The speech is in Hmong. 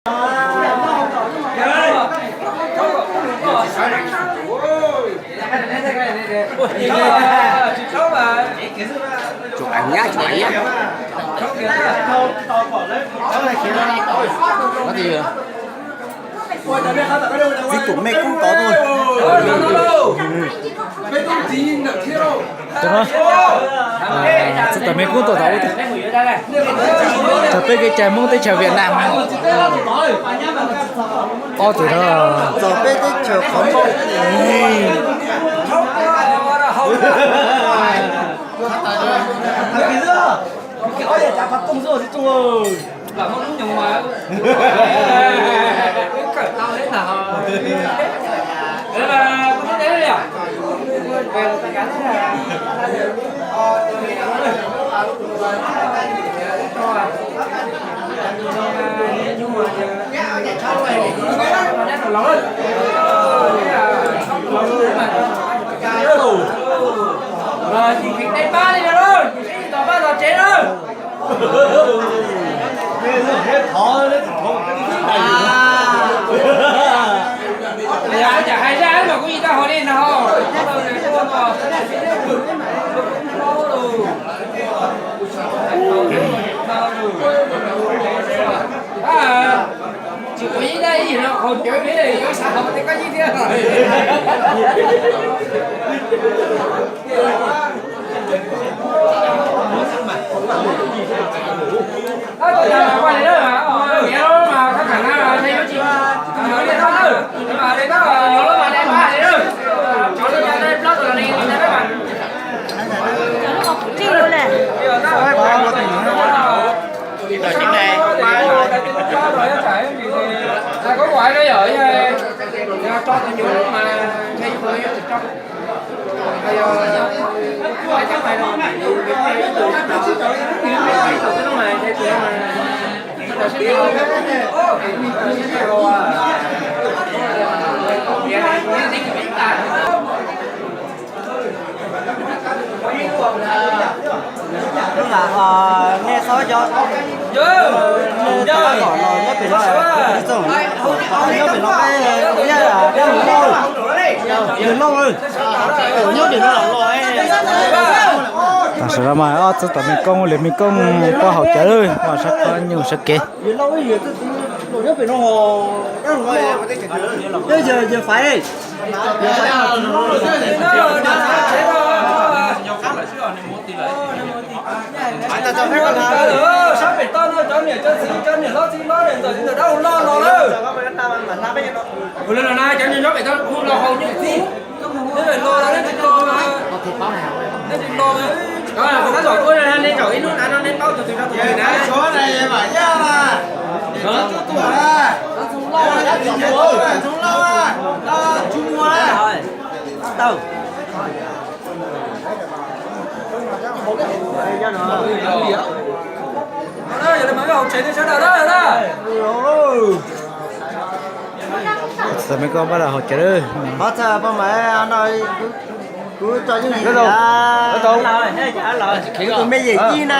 Chụp ảnh nhá, chụp ảnh nhá. Có gì vậy? Tib tug me koob tod tuaj. Tib tug me koob tuaj tod ua tib. Txog peb kev cai Hmoob teb chaws Việt Nam. Ob tug no txog peb teb chaws qhov npauj. Tsis ua ib daim no qhov cawv peb yuav xav hauv tej koj yeej thiab. Hnub no nej txhob cov, nej txhob kom los nyob pem no, nyob pem no peb, peb mus lauj, mus lauj, nyob pem no los. Tam sim no mas ob tug tau me koob, lwm me koob pab haus cawv lawm, mas sab qab nyuj sab kev. Sab pem toj no cov niam cov txiv, cov niam hlob txiv hlob, ntxawm txiv ntxawm dab hu loj los lawm. Ua li no na, cov niam nyob pem toj hu los haus nyob txiv. Neb los los neb tsis los, neb tsis los, kuv tsom tuaj neb zaum ib hnub na no neb paub tus twg rau tus twg na. Tau. Txawm me koj npaj los haus cawv lawm. Kuv tso yeej, kuv tus me yawm yij na.